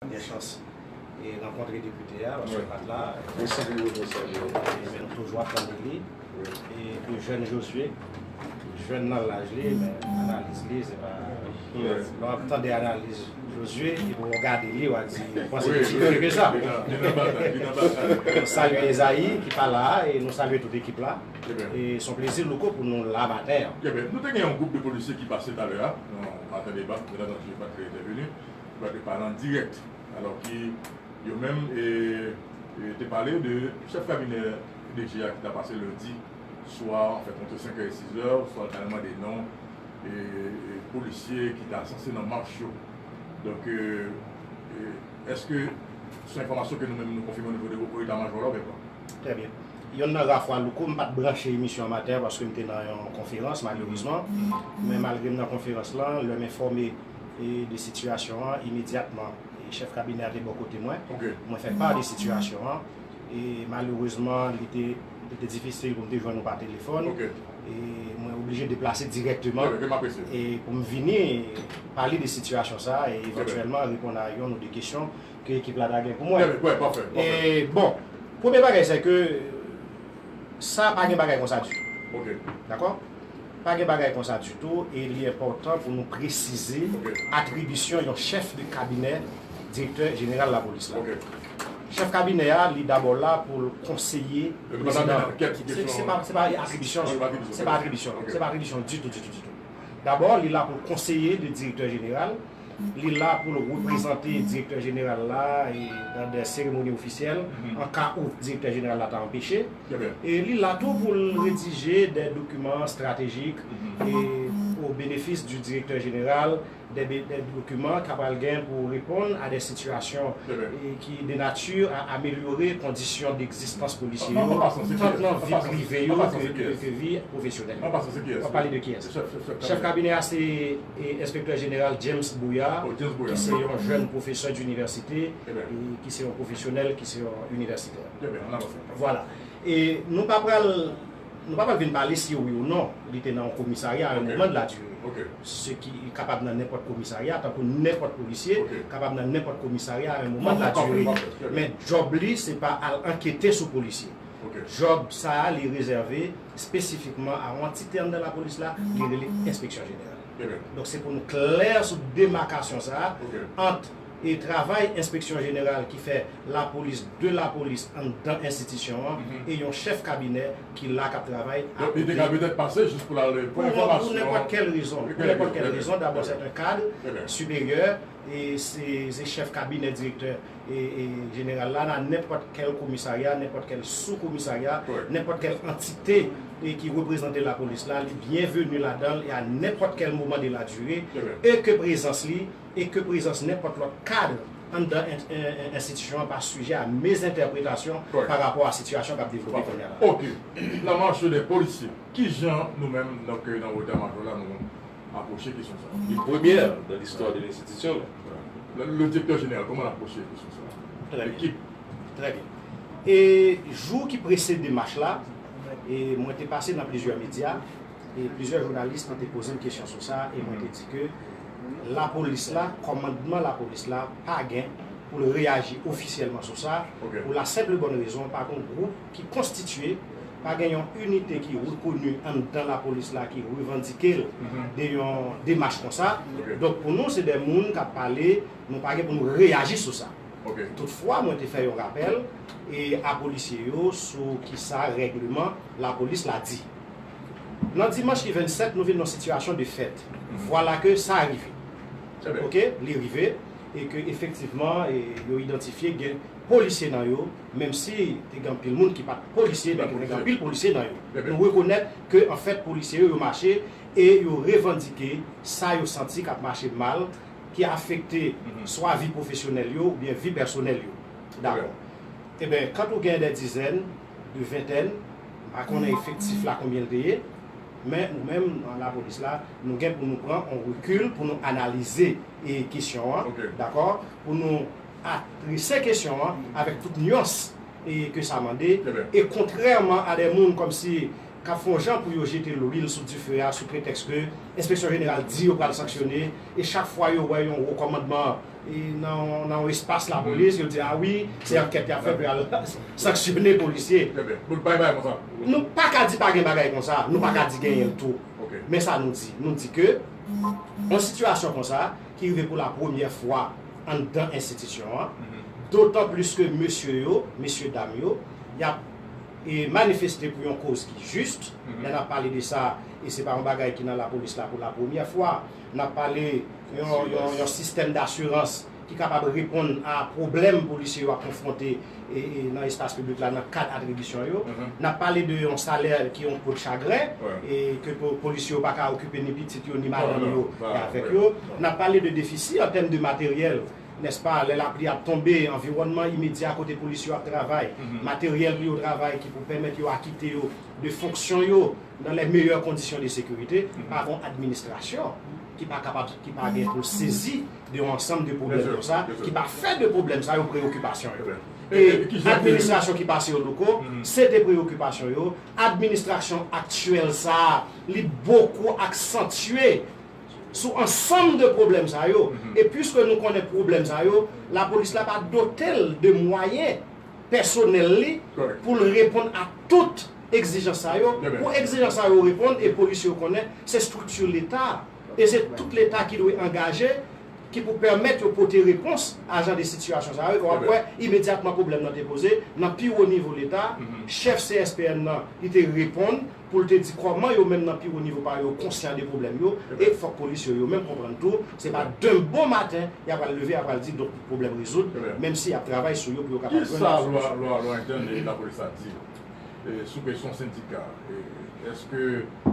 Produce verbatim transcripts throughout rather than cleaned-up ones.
Gen chans e rankontre depite a, paske l pa t la. E, men nou toujou ap tande li. E de jèn Josué, jèn nan laj li, men analiz li, se pa. Lè w ap tande analiz Josué, epi w gade li, w a di, w panse li pi pire ke sa. Nou salye Ezayi, ki pa la a, e nou salye tout ekip la. E se yon plezi, Louko, pou nou la maten an. Nou te gen yon gwoup de polisye ki pase talè a, nan maten deba, byen antandi, yo pa t ka entèveni, yo pa t ka pale an dirèk. Alò ki yo menm e, e te pale de chèf kabinè P D G a ki ta pase lendi swa, anfèt, ant senkè e sizè, swa l t al mande non e, e polisye ki ta sanse nan mach yo. Donk, e, e, èske se yon enfòmasyon ke nou menm nou konfime onivo de eta majò la oubyen pa? Trè byen. Yonn nan ra fwa, Louko, m pa t branche emisyon an maten an paske m te nan yon konferans, malerezman. Men malgre m nan konferans lan, lè m enfòme e, de sitiyasyon an, imedyatman, e, chèf kabinè a te bò kote mwen. Mwen fè pa de sitiyasyon an. E malerezman, li te, li te difisil pou m te jwenn ou pa telefòn. E mwen oblije deplase dirèkteman e pou m vini pale de sitiyasyon sa a e evantyèlman reponn a yonn ou de kesyon ke ekip la ta gen pou mwen. E bon, premye bagay se ke sa pa gen bagay konsa ditou. Dakò? Pa gen bagay konsa ditou e li enpòtan pou nou presize atribisyon yon chèf de kabinè direktè jeneral lapolis la. Chèf kabinè a, li dabò la pou l konseye prezidan. Se pa atribisyon, se pa atribisyon, se pa atribisyon ditou, ditou, ditou. Dabò, li la pou l konseye de direktè jeneral. Li la pou l reprezante direktè jeneral la e dans des cérémonies officielles, an ka ou direktè jeneral la ta anpeche. E li la tou pou l redije des documents stratégiques e au bénéfice du directeur général, des, des documents k ap pral gen pou reponn a des situations e ki de nature à améliorer conditions d'existence polisye yo, tant nan vi prive yo ke, ke, ke vi pwofesyonèl yo. W ap pale de kiyès? Chèf kabinè a se e, enspektè jeneral James Bouya, ki se yon jèn pwofesè dinivèsite, e ki se yon pwofesyonèl, ki se yon inivèsitè. Vwala. E nou pa pral, nou pa pral vin pale si wi ou non li te nan yon komisarya a yon moman de la dire. Se ki kapab nan nenpòt komisarya, tankou nenpòt polisye kapab nan nenpòt komisarya a yon moman de la dire. Men djòb li, se pa al ankete sou polisye. Djòb sa a, li rezève espesifikman a yon antite anndan lapolis la, li rele enspeksyon jeneral. Donk, se pou nou klè sou demakasyon sa a ant e travay enspeksyon jeneral ki fè lapolis de lapolis anndan enstitisyon an e yon chèf kabinè ki la k ap travay akote. Donk, li te ka petèt pase jis pou l al pou enfòmasyon. Pou nenpòt kèl rezon. Pou nenpòt kèl rezon, dabò, se yon kad siperyè e se, se chèf kabinè direktè e, e jeneral la nan nenpòt kèl komisarya, nenpòt kèl sou komisarya, nenpòt kèl antite e ki reprezante lapolis la, li byenveni ladan l e a nenpòt kèl moman de la dire, e ke prezans li, e ke prezans nenpòt lòt kad anndan en, en, en, enstitisyon an pa sijè a mezentèpretasyon pa rapò a sitiyasyon k ap devlope kounye a la. Ok. La marche des policiers. Kijan nou menm, donk, nan eta majò la, nou apwoche kesyon sa a? Une première dans l'histoire de l'institution. Le, le directeur général, kòman l apwoche kesyon sa a? Trè byen. Trè byen. E jou ki presede mach la, e mwen te pase nan plizyè medya, e plizyè jounalis te poze m kesyon sou sa, e mwen te di ke lapolis la, kòmandman lapolis la, pa gen pou l reyaji ofisyèlman sou sa, pou la senp e bòn rezon, pa gen yon gwoup ki konstitye, pa gen yon inite ki rekoni anndan lapolis la ki revandike l de yon demach konsa. Donk, pou nou, se de moun k ap pale, nou pa gen pou nou reyaji sou sa. Toutfwa, mwen te fè yon rapèl e a polisye yo sou kisa règleman lapolis la di. Nan dimanch ki vennsèt, nou vin nan yon sitiyasyon de fèt. Vwala ke sa rive. Ok, li rive, e ke efektivman, e yo idantifye gen polisye nan yo, menm si te gen anpil moun ki pa t polisye, men te gen anpil polisye nan yo. Nou rekonèt ke, anfèt, polisye yo, yo mache e yo revandike sa yo santi k ap mache mal, ki afekte swa vi pwofesyonèl yo oubyen vi pèsonèl yo. Dakò. Eben, quand ou gen de dizèn, de ventèn, m pa konnen efektif la konbyen l te ye, men nou menm, nan lapolis la, nou gen pou nou pran yon rekil pou nou analize e kesyon an, dakò, pou nou adrese kesyon an avèk tout nyans e ke sa mande, e kontrèman a de moun kòmsi k ap fè yon jan pou yo jete lwil sou dife a sou pretèks ke Enspeksyon Jeneral di yo pral sanksyone, e chak fwa yo wè yon wo kòmandman e nan, nan yon espas lapolis, yo di, a wi, se ankèt y ap fè pou y al sanksyone polisye. Trè byen. Bon, pa gen bagay konsa. Nou pa ka di pa gen bagay konsa, nou pa ka di genyen l tou. Ok. Men sa nou di, nou di ke yon sitiyasyon konsa ki rive pou la premyè fwa anndan enstitisyon an, dotan plis ke mesye yo, mesye dam yo, y ap e manifeste pou yon koz ki jis. Lè n ap pale de sa, e se pa yon bagay ki nan lapolis la pou la premyè fwa. N ap pale yon, yon, yon sistèm dasirans ki kapab reponn a pwoblèm polisye yo ap konfwonte e, e nan espas piblik la nan kad atribisyon yo. N ap pale de yon salè ki yon po de chagren, e ke po- polisye yo pa ka okipe ni pitit yo, ni madanm yo, e avèk yo. N ap pale de defisi an tèm de materyèl, nèspa, lè lapli ap tonbe, anviwònman imedya kote polis yo ap travay, materyèl pou yo travay ki pou pèmèt yo akite yo de fonksyon yo dans les meilleures conditions de sécurité, pa gon administrasyon ki pa kapab, ki pa gen pou l sezi de yon ansanm de pwoblèm konsa, ki pa fè de pwoblèm sa yo preyokipasyon yo. E administrasyon ki pase yo, Louko, se te preyokipasyon yo. Administrasyon aktyèl sa a, li bokou aksantye sou ansanm de pwoblèm sa yo. E piske nou konnen pwoblèm sa yo, lapolis la pa dote l de mwayen pèsonèl li pou l reponn a tout egzijans sa yo. Pou egzijans sa yo reponn, e polisye yo konnen se estrikti Leta, e se tout Leta ki dwe angaje, ki pou pèmèt yo pote repons a jan de sitiyasyon sa yo. E w ap wè, imedyatman pwoblèm nan te poze, nan pi wo nivo Leta, chèf C S P N nan, li te reponn, pou l te di kòman yo menm nan pi wo nivo pa yo konsyan de pwoblèm yo, e fòk polis yo, yo menm konprann tou, se pa demen maten y ap al leve, y ap al di donk pwoblèm rezoud, menm si y ap travay sou yo pou yo kapab jwenn yon solisyon. Kisa lwa, lwa, lwa entèn e lapolis la di e, sou kesyon sendika? E, èske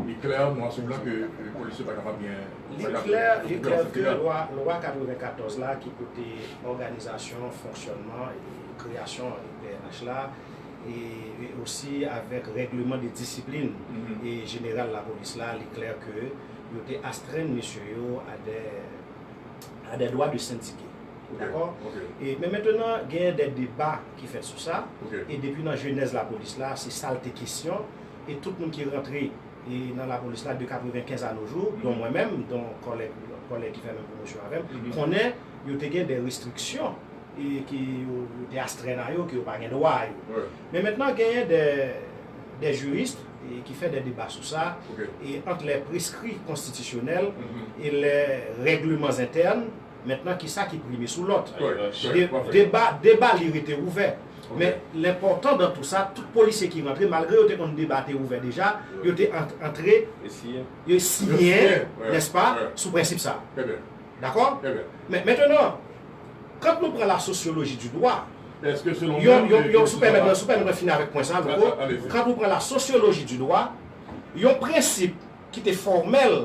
li klè, nwa sou blan, ke e, polisye pa kapab gen, li klè, li klè ke lwa, lwa katrevenkatòz la ki pote òganizasyon, fonksyònman e kreyasyon e P N H la, e, e osi avèk règleman de disiplin e jeneral lapolis la, li klè ke yo te astrenn mesye yo a de, a de dwa de sendike. Dakò? E, men mentenan, genyen de deba ki fèt sou sa, e depi nan jenèz lapolis la, se sa l te kesyon, e tout moun ki rantre e nan lapolis la de katrevenkenz a nos jours, dont mwen menm, dont kòlèg, kòlèg ki fè menm pwomosyon avè m, konnen yo te gen de restriksyon e ke yo, yo te astrenn a yo, ke yo pa gen dwa a yo. Men mentenan, genyen de, de jiris e ki fè de deba sou sa, e ant lè preskri konstitisyonèl e lè règleman entèn, mentenan, kisa ki prime sou lòt? De, deba, deba li rete ouvè. Men lenpòtan dan tou sa, tout polisye ki rantre, malgre yo te konn deba te ouvè deja, yo te ant- antre, yo siyen, nèspa, sou prensip sa. Dakò? Men mentenan, quand nou pran la sociologie du droit, yon, yon, yon, si w pèmèt mwen, si w pèmèt mwen fini avèk pwen sa, Louko, quand nou pran la sociologie du droit, yon prensip ki te fòmèl,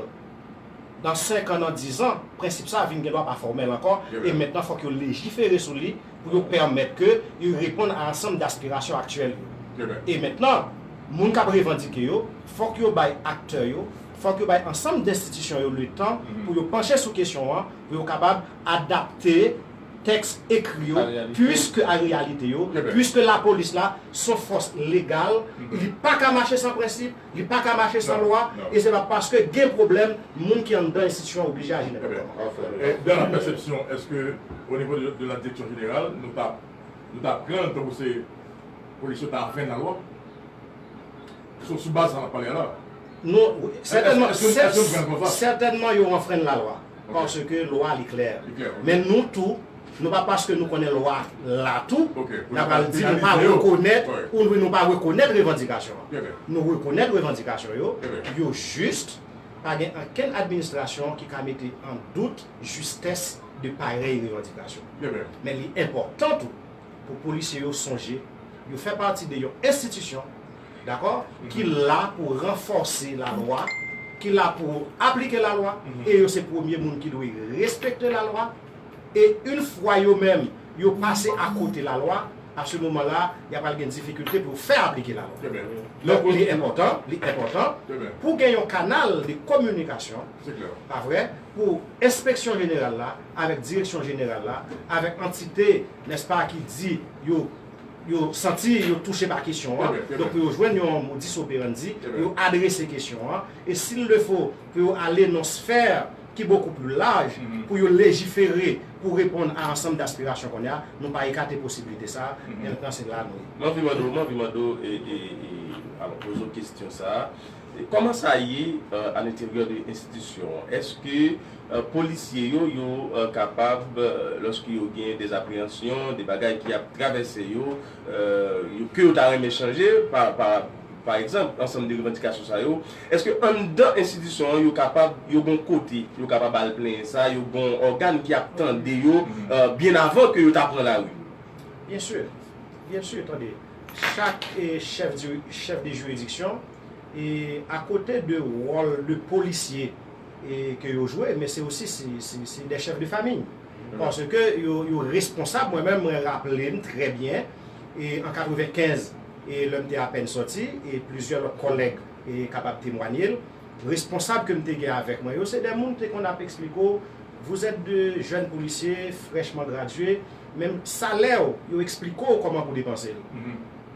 nan senk an, nan diz an, prensip sa a vin gen dwa pa fòmèl ankò, e mentenan fòk yo lejifere sou li pou yo pèmèt ke yo reponn a ansanm de aspirasyon aktyèl yo. E mentenan, moun k ap revandike yo, fòk yo bay aktè yo, fòk yo bay ansanm de enstitisyon yo letan pou yo panche sou kesyon an, pou yo kapab adapte tèks ekri yo, puiske a reyalite yo, puiske lapolis la se yon fòs legal, li pa ka mache san prensip, li pa ka mache san lwa, e se pa paske gen pwoblèm, moun ki anndan enstitisyon an oblije aji nenpòt kòman. E, dans la perception, èske, o nivo de, de la direction générale, nou ta, nou ta pran l tankou se polisye ta anfrenn lalwa? Sou, sou baz sa n ap pale a la. Non, wi, sètènman, sètènman yo anfrenn lalwa. Paske lwa li klè. Men nou tou, nou pa paske nou konnen lwa la tou, n ap al di nou pa rekonèt, ou nou pa rekonèt revandikasyon an. Nou rekonèt revandikasyon yo, yo jis, pa gen okenn administrasyon ki ka mete an dout jistès de parèy revandikasyon. Men li enpòtan tou pou polisye yo sonje, yo fè pati de yon enstitisyon, dakò, ki la pou ranfòse lalwa, ki la pou aplike lalwa, e yo se premye moun ki dwe respekte lalwa, e yon fwa yo menm, yo pase akote lalwa, a se moman la, y a pral gen difikilte pou yo fè aplike lalwa. Donk, li enpòtan, li enpòtan pou gen yon kanal de kominikasyon, pa vre, pou enspeksyon jeneral la, avèk direksyon jeneral la, avèk antite, nèspa, ki di yo yo santi yo touche pa kesyon an. Donk, pou yo jwenn yon modus operandi, pou yo adrese kesyon an. E s'il le faut, pou yo ale nan sfè ki beaucoup plus large, pou yo lejifere, pou reponn a ansanm daspirasyon kounye a, nou pa ekate posiblite sa, e mentnan se la nou ye. M anvi mande w, m anvi mande w, e, e, e, alò, poze w kesyon sa a. E kòman sa ye, euh, à l'intérieur de enstitisyon an? Èske, euh, polisye yo, yo, euh, kapab, euh, lòske yo gen dèzapreyansyon, de bagay ki ap travèse yo, euh, yo, ke yo ta renmen chanje, pa, pa, pa egzanp, ansanm de revandikasyon sa yo, èske anndan enstitisyon an, yo kapab, yo gon kote, yo kapab al plenyen sa, yo gon ògàn ki ap tande yo, euh, byen avan ke yo ta pran lari? Byen si, byen si, tande. Chak, eh, chèf di, chèf de jiridiksyon, e akote de wòl de polisye, e ke yo jwe, men se osi, se, se, se de chèf de fanmi. Paske yo, yo responsab, mwen menm, mwen raple m trè byen, e an katrevenkenz, e lè m te apèn sòti, e plizyè lòt kòlèg, e kapab temwanye l, responsab ke m te gen avèk mwen yo, se de moun te konn ap eksplike w, vous êtes de jeunes policiers fraîchement gradués, menm salè w, yo eksplike w kòman pou depanse l.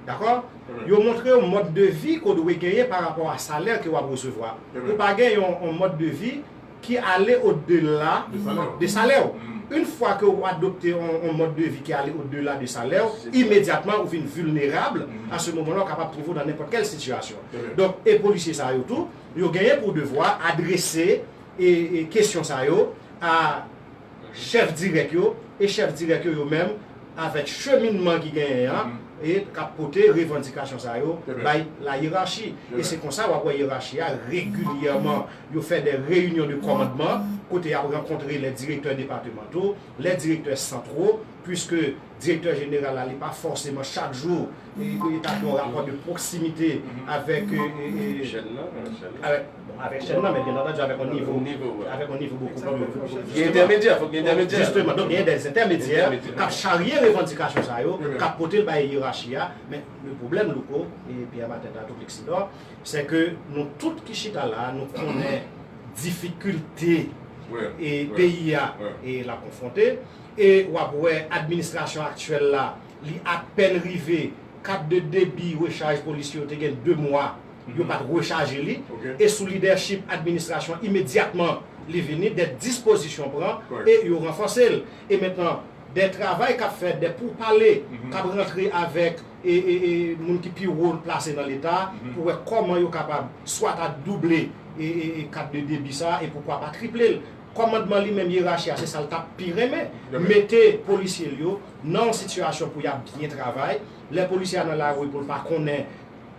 Dakò? Yo montre w mòd de vi ke w dwe genyen pa rapò a salè ke w ap resevwa. Ou pa gen yon, yon mòd de vi ki ale odela de salè w. Une fois ke w adopte yon, yon mòd de vi ki ale odela de salè w, imedyatman ou vin vilnerab. À ce moment-là, ou kapab twouve w nan nenpòt kèl sitiyasyon. Donk, e polisye sa yo tou, yo genyen pou devwa adrese e, e kesyon sa yo a chèf dirèk yo, e chèf dirèk yo, yo menm, avèk cheminman ki genyen an, e k ap pote revandikasyon sa yo bay la yerachi. E se konsa w ap wè yerachi a regilyèman, yo fè de reyinyon de kòmandman, kote y ap rankontre les directeurs départementaux, les directeurs centraux, puisque direktè jeneral la, li pa fòseman chak jou e, e tabli yon rapò de pwoksimite avèk, e, e, e, avèk, bon, avèk chèn nan, men byen antandi avèk yon nivo, avèk yon nivo bokou pli wo. Gen entèmedyè, fòk gen entèmedyè. Jisteman, donk gen de entèmedyè k ap charye revandikasyon sa yo, k ap pote l bay yerachi a, men le pwoblèm, Louko, e Pierre Martin, Tato, Plexidor, se ke nou tout ki chita la, nou konnen difikilte e peyi a e l ap konfwonte. E w ap wè administrasyon aktyèl la, li apèn rive, kat de debi rechaj polisye yo te gen de mwa, yo pa t rechaje li. E sou lidèchip administrasyon, imedyatman li vini, de dispozisyon pran e yo ranfòse l. E mentnan, de travay k ap fèt, de poupale k ap rantre avèk e, e, e moun ki pi wo plase nan Leta pou wè kòman yo kapab swa ta double e, e, e kat de debi sa e poukwa pa triple l. Kòmandman li menm, yerachi a, se sa l t ap pi renmen. Mete polisye l yo nan yon sitiyasyon pou y ap byen travay. Lè polisye a nan lari pou l pa konnen,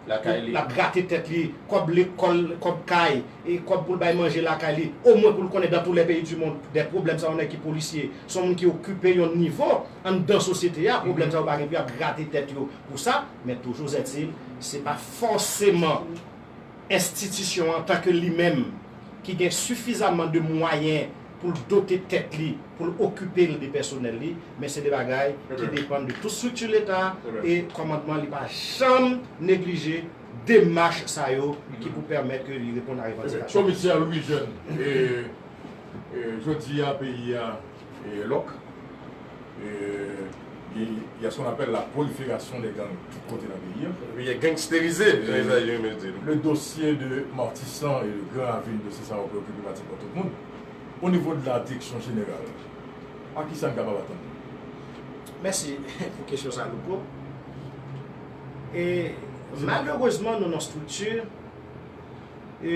l ap grate tèt li, kòb lekòl, kòb kay, e kòb pou l bay manje lakay li, omwen pou l konnen dans tous les pays du monde, de pwoblèm sa yo nèg ki polisye, se yon moun ki okipe yon nivo anndan sosyete a, pwoblèm sa yo pa gen pou y ap grate tèt yo pou sa, men toujours est-il, se pa fòseman enstitisyon an, antanke li menm, ki gen sifizaman de mwayen pou l dote tèt li, pou l okipe l de pèsonèl li, men se de bagay ki depann de tout strikti Leta e kòmandman li pa janm neglije demach sa yo ki pou pèmèt ke li reponn a revandikasyon. Komisè Louis Jeune, e, e, jodi a peyi a e, lòk. E, il y a ce qu'on appelle la prolifération des gangs tout côté dans le pays. Peyi a gangsterizé, jan Ezayi renmen di l. Le dossier de Martissant et de Grand Ravine, dossier sa a préoccupé pratiquement tout le monde. Au niveau de la direction générale, a ki sa n kapab atann? Mèsi pou kesyon sa, Louko. E malerezman, nou nan strikti, e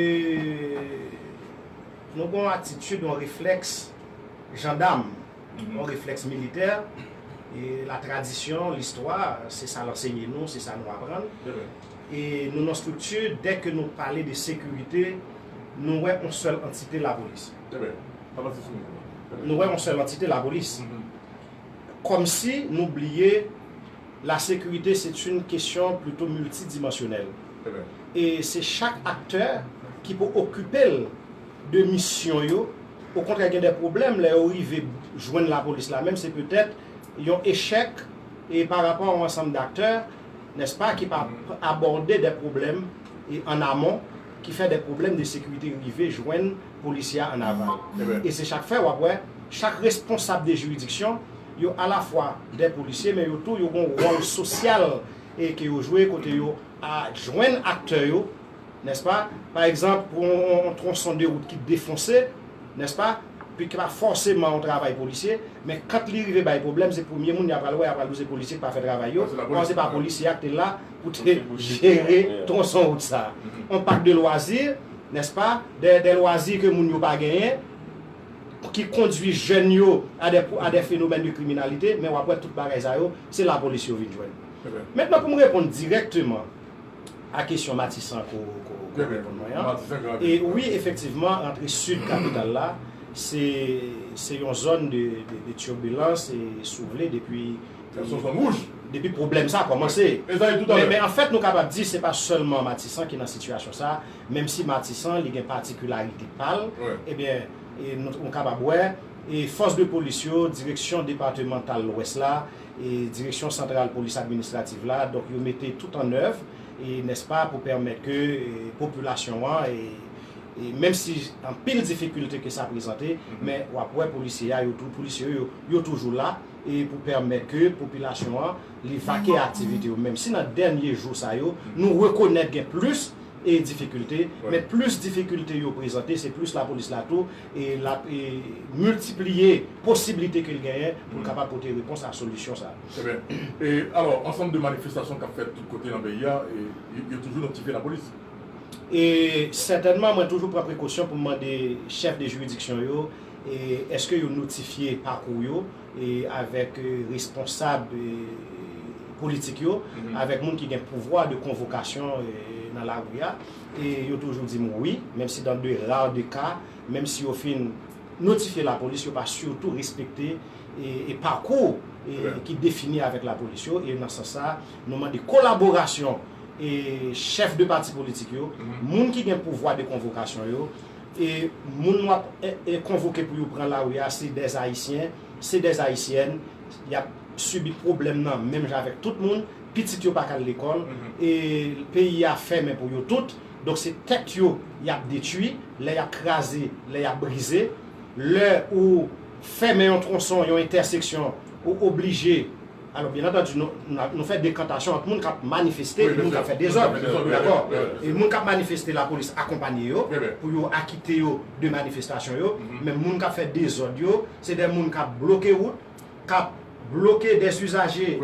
nou gen yon atitid, yon reflèks jandam, yon reflèks militè. E la tradisyon, listwa, se sa l ansenye nou, se sa nou aprann. E nou nan strikti, dèke nou pale de sekirite, nou wè yon sèl antite, lapolis. Nou wè yon sèl antite, lapolis. Kòmsi nou bliye, la sécurité, c'est une question plutôt multidimensionnelle. E se chak aktè ki pou okipe l de misyon yo. Okontrè, gen de pwoblèm, lè yo rive jwenn lapolis la menm, se petèt yon echèk e pa rapò a yon ansanm d'aktè, nèspa, ki pa abòde de pwoblèm e an amon, ki fè de pwoblèm de sekirite rive jwenn polisye a an aval. E se sa k fè w ap wè chak responsab de jiridiksyon Yo alafwa de polisye, men yo tou yo gen yon wòl sosyal e ke yo jwe kote yo a jwenn aktè yo, nèspa? Pa egzanp, pou yon, yon twonson de wout ki defonse, nèspa? Pi ki pa fòseman yon travay polisye, men kan li rive bay pwoblèm, se premye moun y a pral wè, y a pral di se polisye ki pa fè travay yo, se pa polisye a ki te la pou te jere twonson wout sa. Yon pak de lwazi, nèspa? De, de lwazi ke moun yo pa genyen, ki kondwi jèn yo a de, a de fenomèn de kriminalite, men w ap wè tout bagay sa yo, se lapolis yo vin jwenn. Mentnan, pou m reponn dirèkteman a kesyon Matisan ke w, ke w, ke w reponn mwen an, e wi, efektivman, rantre sid kapital la, se, se yon zòn de, de, de tibilans, e, si w vle, depi, depi pwoblèm sa kòmanse. Men, men anfèt, nou kapab di se pa sèlman Matisan ki nan sitiyasyon sa, menm si Matisan, li gen patikilarite pa l, ebyen, e nou, nou kapab wè, e fòs de polis yo, direksyon depatmantal Lwès la, e direksyon santral polis administrativ la, donk yo mete tout an èv, e, nèspa, pou pèmèt ke, e, popilasyon an, e, e menm si anpil difikilte ke sa prezante, men w ap wè polisye a, yo tou, polisye yo, yo, yo toujou la, e pou pèmèt ke popilasyon an, li vake aktivite yo. Menm si nan dènye jou sa yo, nou rekonèt gen plis e difikilte, men plis difikilte yo prezante, se plis lapolis la tou, e l ap, e, miltipliye posiblite ke l genyen pou l kapab pote repons a solisyon sa. Trè byen. E, alò, ansanm de manifestasyon k ap fèt tout kote nan peyi a, e, yo, yo toujou nòtifye lapolis? E sètènman, mwen toujou pran prekosyon pou m mande chèf de jiridiksyon yo, e èske yo notifye pakou yo, e avèk, e, responsab, e, politik yo, avèk moun ki gen pouvwa de konvokasyon, e, nan lari a. E yo toujou di m wi, menm si dans de rares de cas, menm si yo fin notifye lapolis, yo pa sitou respekte, e, e pakou, e, ki defini avèk lapolis yo. E nan sans sa, nou mande kolaborasyon, e, chèf de pati politik yo, moun ki gen pouvwa de konvokasyon yo, e moun w ap, e, e, konvoke pou yo pran lari a, se dè Ayisyen, se dè Ayisyèn, y ap sibi pwoblèm nan menm jan avèk tout moun, pitit yo pa ka al lekòl, e peyi a fèmen pou yo tout, donk se tèt yo y ap detwi, lè y ap kraze, lè y ap brize, lè ou fèmen yon twonson, yon entèseksyon, ou oblije Alò, byen antandi, nou, nou, nou fè dekantasyon ant moun k ap manifeste e moun k ap fè dezòd. Dakò? E moun k ap manifeste, lapolis akonpanye yo pou yo akite yo de manifestasyon yo. Men moun k ap fè dezòd yo, se de moun k ap bloke wout, k ap bloke des usagers,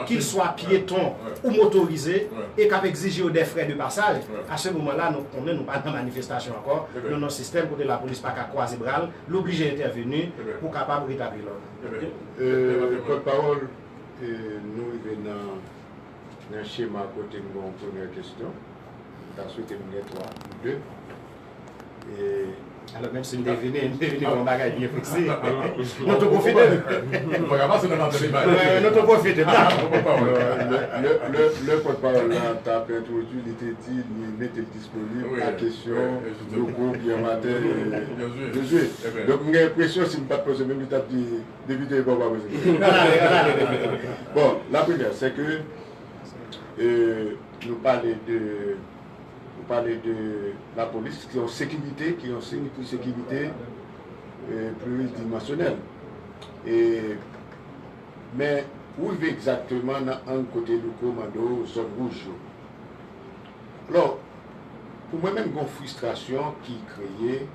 qu'ils soient piétons ou motorisés, e k ap egzije yo des frais de passage. A se moman la, nou konnen nou pa nan manifestasyon ankò. Nou nan yon sistèm kote lapolis pa ka kwaze bra l, li oblije entèveni pou kapab retabli lòd. Pòtpawòl, E, nou rive nan, nan chema kote m gen yon premyè kesyon. M ta swete m gen twa, de. E, alò, menm si m te vini, m te vini pou yon bagay byen presi. Nou tou pwofite. Nou pa ka pase nan laprès bay. Nou tou pwofite. Lè, lè, lè, lè pòtpawòl la t ap entwodui, li te di li mete l disponib a kesyon Louko, Pierre Martin, e Josué. Donk, m gen enpresyon, si m pa t poze menm, li t ap di, Depite e pa w pa poze. Bon, la premyè, se ke, e, nou pale de, nou pale de lapolis, ki yon sekirite, ki yon seri pou sekirite, e, pliridimansyonèl. E, men, ou rive egzakteman nan ang kote Louko mande w zòn wouj yo. Alò, pou mwen menm, gen yon fristrasyon ki kreye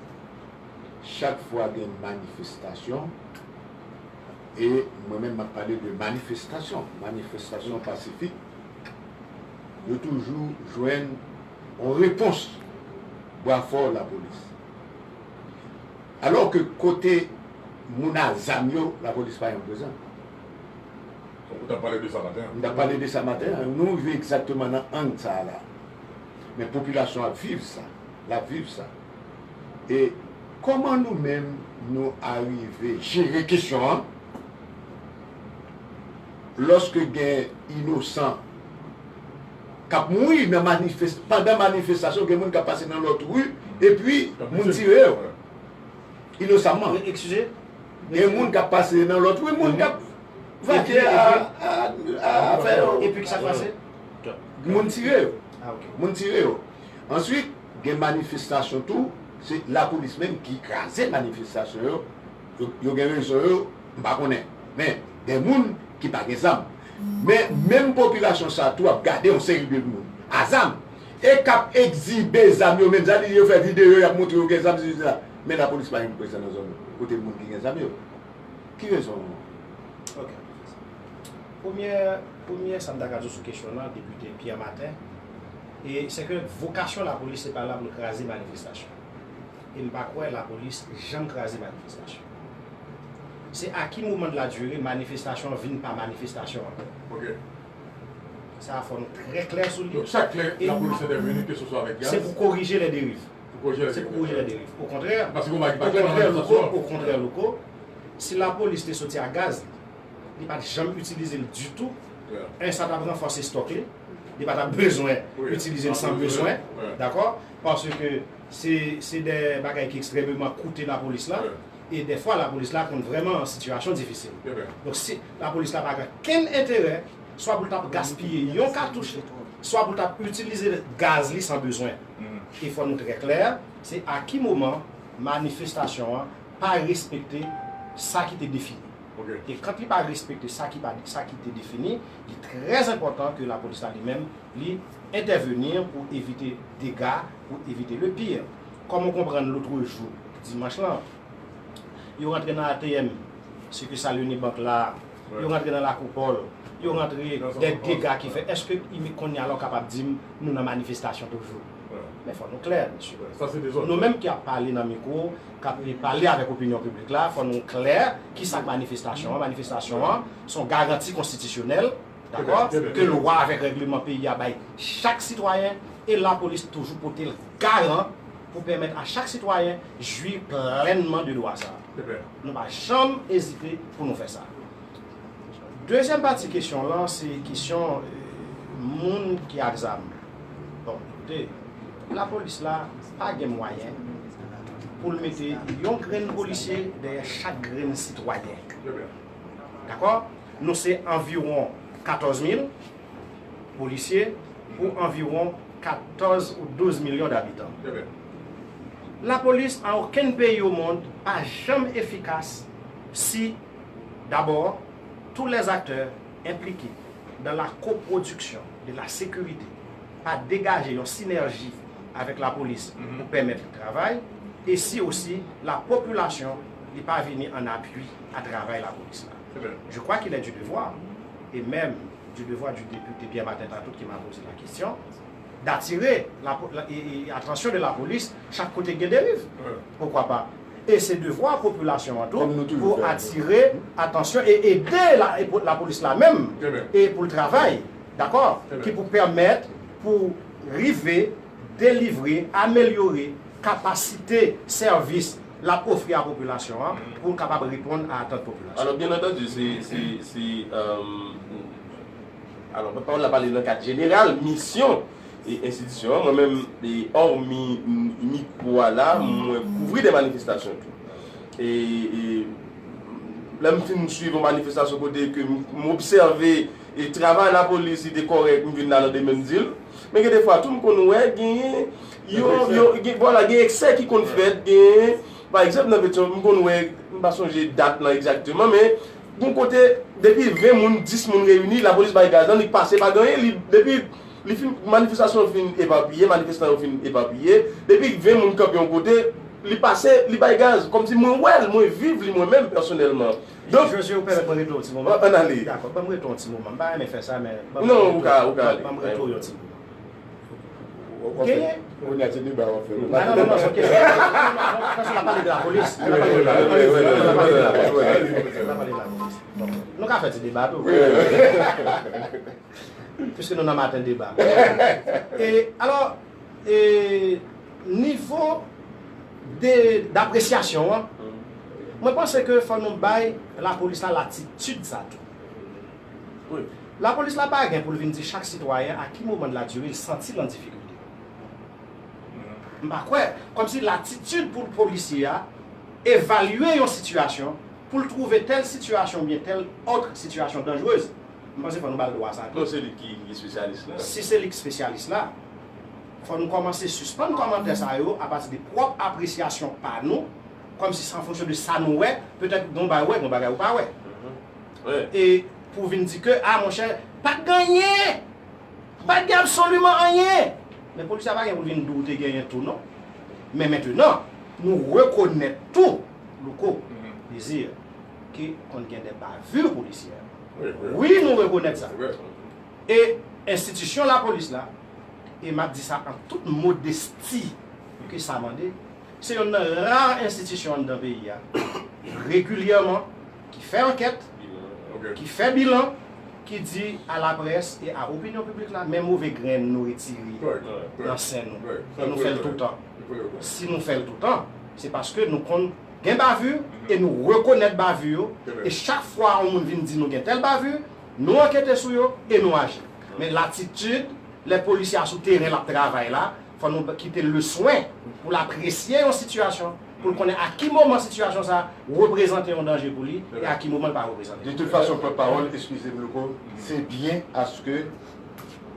chak fwa gen manifestasyon, e mwen menm m ap pale de manifestasyon, manifestasyon pasifik, yo toujou jwenn yon repons bwa fò lapolis. Alò ke kote moun a zam yo, lapolis pa janm prezan. Ou t ap pale de sa maten an. M t ap pale de sa maten an. Nou rive egzakteman nan ang sa a la. Men popilasyon ap viv sa. L ap viv sa. E kòman nou menm, nou arive jere kesyon an? Lòske gen inosan k ap mouri nan manifes-, pandan manifestasyon, gen moun k ap pase nan lòt ri, epi moun tire yo. Inosamman. Gen moun k ap pase nan lòt ri, moun k ap vake a, a, a afè yo. Epi ki sa k pase? Moun tire yo. Moun tire yo. Answit, gen manifestasyon tou, se lapolis menm ki kraze manifestasyon yo. Yo, yo gen rezon yo, m pa konnen. Men, gen moun ki pa gen zam. Men menm popilasyon sa tou ap gade yon seri de moun a zam e k ap egzibe zam yo menm. Sa di yo fè videyo, y ap montre yo gen zam, sesi sela. Men lapolis pa janm prezan nan zòn yo, kote moun ki gen zam yo. Ki rezon? Ok. Premyè, premyè sa m ta ka di w sou kesyon lan, depite Pierre Martin, e se ke vokasyon lapolis se pa la pou l kraze manifestasyon. E m pa kwè lapolis janm kraze manifestasyon. Se a ki moman de la durée manifestasyon vin pa manifestasyon ankò. Ok. Sa a fò nou trè klè sou li. Donk chak lè lapolis entèveni, keseswa avèk gaz. Se pou korije lè deriv. Pou korije lè Se pou korije lè deriv. Okontrè, Paske gon bagay ki pa klè nan okontrè, Louko, manifestasyon. Okontrè, Louko, si lapolis te soti ak gaz, li pa t janm itilize l ditou. En, sa t ap ranfòse stòk li. Li pa t ap bezwen itilize l san bezwen. Dakò? Paske se se de bagay ki ekstrèmeman koute lapolis la. E dèfwa lapolis la konn vrèman an sitiyasyon difisil. Donk si lapolis la pa gen kenn enterè, swa pou l t ap gaspiye yon katouch, swa pou l t ap itilize gaz li san bezwen. E fò nou trè klè, se a ki moman manifestasyon an pa respekte sa ki te defini. E kan li pa respekte sa ki pa sa ki te defini, li trè enpòtan ke lapolis la li menm li entèveni pou evite dega, pou evite le pire. Kòm ou konprann lotrejou, dimanch lan, yo rantre nan A T M, sikisal Unibank la, yo rantre nan Lakopòl, yo rantre de dega ki fèt. Èske imi kounye a la w kapab di m nou nan manifestasyon toujou? Men fò nou klè, mesye. Nou menm ki ap pale nan mikwo, k ap pale avèk opinyon piblik la, fò nou klè kisa k manifestasyon an. Manifestasyon an se yon garanti konstitisyonèl, dakò, ke lwa avèk règleman peyi a bay chak sitwayen, e lapolis toujou pote l garan pou pèmèt a chak sitwayen jwi plènman de dwa sa a. Nou pa janm ezite pou nou fè sa. Dezyèm pati kesyon lan, se kesyon moun ki ak zam. Bon, koute, lapolis la pa gen mwayen pou l mete yon grenn polisye dèyè chak grenn sitwayen. Dakò? Nou se anviwon katòz mil polisye pou anviwon katòz ou douz milyon dabitan. Lapolis an okenn peyi o mond pa janm efikas si, dabò, tous les acteurs impliqués dans la coproduction de la sécurité pa degaje yon sinèji avèk lapolis pou pèmèt li travay, e si osi la popilasyon li pa vini an apui a travay lapolis la. Je crois qu'il est du devoir, et même du devoir du député Pierre Martin Tatout qui m'a posé la question, d'attirer la, la, et, et attention de la police chaque côté gen dérive. Pourquoi pas? E se devwa popilasyon an tou pou atire atansyon e ede la, e pou, lapolis la menm e pou l travay, dakò, ki pou pèmèt pou rive delivre, amelyore kapasite sèvis l ap ofri a popilasyon an pou l kapab reponn a atant popilasyon. Alò, byen antandi, se, se, se, euh, alò, pòtpawòl la pale nan kad jeneral, misyon e enstitisyon an. Mwen menm, e, òmi mikwo a la, mwen kouvri de manifestasyon tou. E, e lè m fin swiv yon manifestasyon kote ke m, m obsève e travay lapolis, li te kòrèk, m vin la nan demen m di l. Men gen defwa tou, m konn wè genyen yon, yon, gen, vwala, gen eksè ki konn fèt, genyen, pa egzanp, nan Petyonvil, m konn wè, m pa sonje dat lan egzakteman, men gon kote, depi ven moun, dis moun reyini, lapolis bay gaz lan, li pase pa gen anyen, li, depi li fin, manifestasyon fin epapiye, manifestan yo fin epapiye, depi ven moun kanpe yon kote, li pase, li bay gaz, kòmsi mwen wè l, mwen viv li mwen menm pèsonèlman. Donk, Josue, ou pèmèt mwen rete yon ti moman? Ann ale. Dakò, ban m rete yon ti moman. M pa renmen fè sa, men Non, ou ka, ou ka ale. Ban m rete yon ti moman. Ou genyen? Kounye a se deba w ap fè. Non, non, non, non, se yon kesyon. Paske l ap pale de lapolis. L ap pale de lapolis. L ap pale de lapolis. Bon, nou ka fè ti deba tou. Piske nou nan maten deba. E, alò, e, nivo de, dapresyasyon an, mwen panse ke fò nou bay lapolis la latitid sa tou. Lapolis la pa gen pou l vin di chak sitwayen a ki moman de la dire l santi l an difikilte. M pa kwè, kòmsi latitid pou polisye a evalye yon sitiyasyon, pou l twouve tèl sitiyasyon oubyen tèl òt sitiyasyon danjrez, m panse fò nou ba l dwa sa tou. Non, se li ki, ki espesyalis la. Si se li ki espesyalis la, fò nou kòmanse sispann kòmantè sa yo apati de pwòp apresyasyon pa nou, kòmsi se an fonksyon de sa nou wè, petèt gon bagay ou wè, gon bagay ou pa wè. E pou vin di ke, a, monchè, pa t gen anyen! Pa t gen absoliman anyen! Men polis la pa gen pou l vin di w te genyen tou, non. Men mentenan, nou rekonèt tou, Louko, Désir, ke konn gen de bavure policière. Wi, nou rekonèt sa. E enstitisyon lapolis la, e m ap di sa an tout modesti ke sa mande, se yonn nan ra enstitisyon anndan peyi a, regilyèman, ki fè ankèt, ki fè bilan, ki di a laprès e a opinyon piblik la, men move grenn nou retire nan sen nou. E nou fè l toutan. Si nou fè l toutan, se paske nou konn gen bavure e nou rekonèt bavure yo. E chak fwa yon moun vin di nou gen tèl bavure, nou ankete sou yo e nou aji. Men latitid, lè polisye a sou teren l ap travay la, fò nou kite l le swen pou l apresye yon sitiyasyon, pou l konnen a ki moman sitiyasyon sa a reprezante yon danje pou li e a ki moman l pa reprezante. De toute façon, pòtpawòl, eskize m, Louko, se byen aske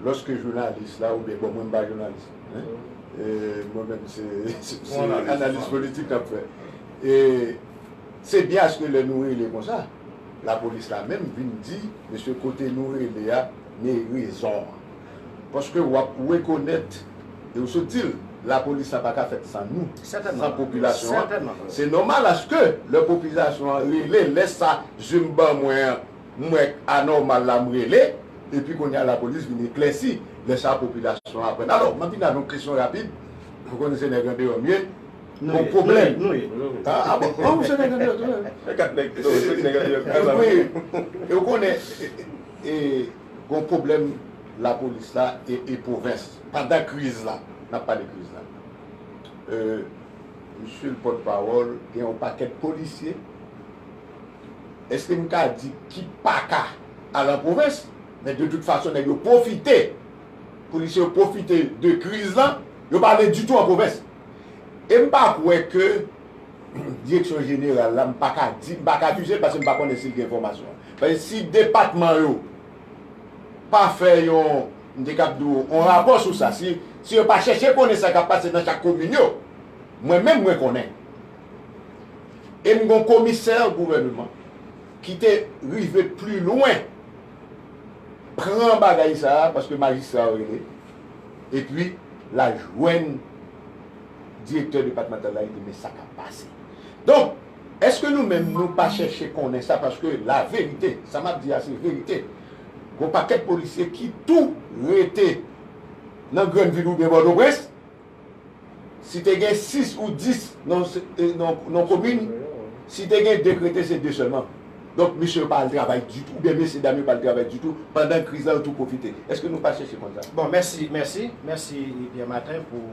lòske jounalis la, oubyen, bon, mwen m pa jounalis, hein, e mwen menm se, se, se analis politik n ap fè. E se byen aske lè nou rele konsa, lapolis la menm vin di, mesye, kote nou rele a, men rezon an. Paske w ap rekonèt, e w sot di l, lapolis la pa ka fèt san nou, san popilasyon an. Se nòmal aske lè popilasyon an rele, lè sa zye m ban mwen an, m wè anòmal la, m rele, epi kounye a lapolis vin eklèsi, lè sa popilasyon an aprann. Alò, m ap vin ak yon kesyon rapid, ou konnen se nèg andeyò m ye, gon pwoblèm. A, a bon, an, ou se nèg andeyò tou menm. E kat nèg, non, se nèg andeyò. Wi, e ou konnen, e, e, gon pwoblèm lapolis la e, e pwovens. Pandan kriz la, n ap pale kriz la. E, misye l pòtpawòl, gen yon pakèt polisye. Èske m ka di ki pa ka al an pwovens? Men de tout fason, nèg yo pwofite. Polisye yo pwofite de kriz lan. Yo pa vle ditou an pwovens. E m pa kwè ke direksyon jeneral la, m pa ka di, m pa ka akize l paske m pa konnen si l gen enfòmasyon an. Paske si depatman yo pa fè yon, m te kab di w, yon rapò sou sa, si, si yo pa chèche konnen sa k ap pase nan chak komin yo, mwen menm, mwen konnen. E m gon komisè gouvèneman ki te rive pli lwen pran bagay sa a, paske majistra yo rele, epi l al jwenn direktè depatmantal la, li di, men sa k ap pase. Donk, èske nou menm, nou pa chèche konnen sa? Paske laverite, sa m ap di a, se verite. Gon pakèt polisye ki tou rete nan grann vil oubyen Pòtoprens, si te gen sis ou dis nan, nan, nan komin, si te gen de k rete, se de sèlman. Donk, misye yo pa al travay ditou, oubyen mesye dam yo pa al travay ditou, pandan kriz la, yo tou pwofite. Èske nou pa chèche konn sa? Bon, mèsi, mèsi, mèsi, Pierre Martin, pou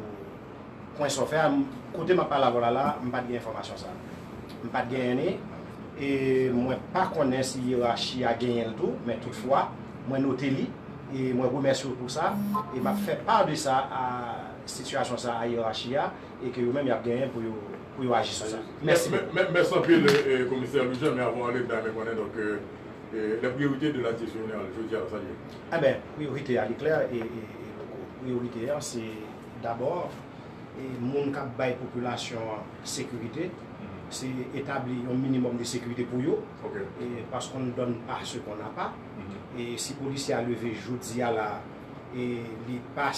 pwen sa w fè a. M, kote m ap pale avè w la, la, m pa t gen enfòmasyon sa a. M pa t genyen li. E mwen pa konnen si yerachi a genyen l tou, men toutfwa, mwen note li. E mwen remèsye w pou sa. E m ap fè pa de sa a sitiyasyon sa a yerachi a. E ke yo menm y ap genyen pou yo, pou yo aji sou sa. Mèsi. Mè, mè, mèsi anpil, e, komisè Louis Jean, men avan w ale, m ta renmen konnen, donk, e, e, les priorités de la direction générale, jodi a, sa l ye? Enben, priyorite a, li klè, e, e, e, priyorite a, se dabò, e, moun k ap bay popilasyon an sekirite, se etabli yon minimòm de sekirite pou yo, e, parce qu'on ne donne pas ce qu'on n'a pas. E si polisye a leve jodi a la, e li pa,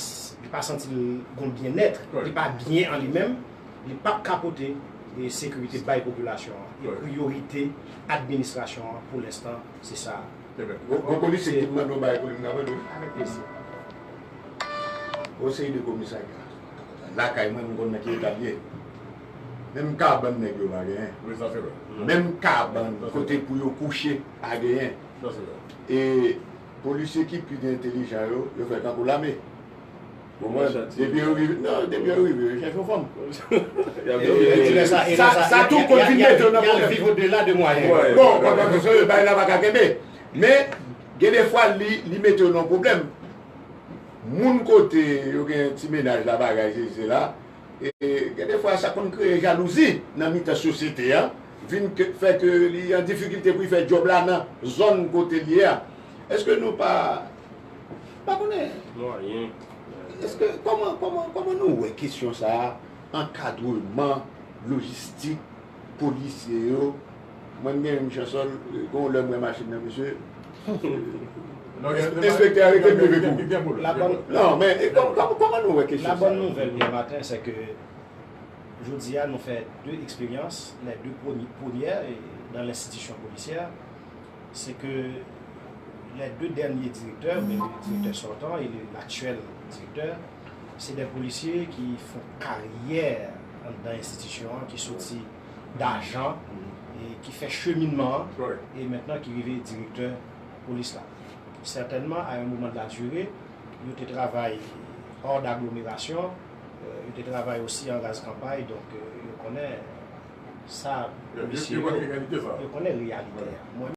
li pa santi l gon byennèt, li pa byen an li menm, li p ap ka pote, e, sekirite bay popilasyon an. E priyorite administrasyon an, pou lenstan, se sa. Gon, gon polisye ki mande w bagay pou li, m ka mande w? Avèk plezi. Gon seri de komisarya lakay mwen, m konn nan ki eta l ye. Menm kabann nèg yo pa genyen. Menm kabann kote pou yo kouche pa genyen. E polisye ki pi entelijan yo, yo fè kankou lame. Ou konprann? Depi yo rive, non, depi yo rive, yo chèche yon fanm. Sa, sa tou konn vin mete yo nan pwoblèm. Bon, bon, bon, bon, bagay la pa ka kenbe. Men, gen de fwa, li, li mete yo nan pwoblèm. Moun kote yo gen ti mennaj la, bagay, se, se la. E, gen de fwa, sa konn kreye jalouzi nan mitan sosyete a. Vin ke, fè ke li an difikilte pou li fè djòb la nan zòn kote li ye a. Èske nou pa, pa konnen? Èske, kòman, kòman, kòman nou wè kesyon sa a, ankadreman lojistik polisye yo, Mwen, m gen yon chansol, gon lè m wè machin nan, mesye. Enspektè a rete m leve kou. La bonne, Non, men e kòm- kòm- kòman nou wè kesyon la sa? Bonne nouvelle demain matin, c'est que jodi a nou fè de eksperyans, les deux premi- premières eh, dans l'institution policière, c'est que les deux derniers directeurs, mais le directeur sortant et le- l'actuel directeur, c'est des policiers qui font carrière dans l'institution, qui sortent d'argent et qui fait cheminement et maintenant qui arrive directeur police là. Certainement, à un moment de la durée, yo te travay hors d'agglomération, euh, yo te travay aussi en raz kanpay, donc euh, yo konnen sa, Yo- yo- polisye yo yo, konnen reyalite sa. Yo konnen reyalite a. Mwen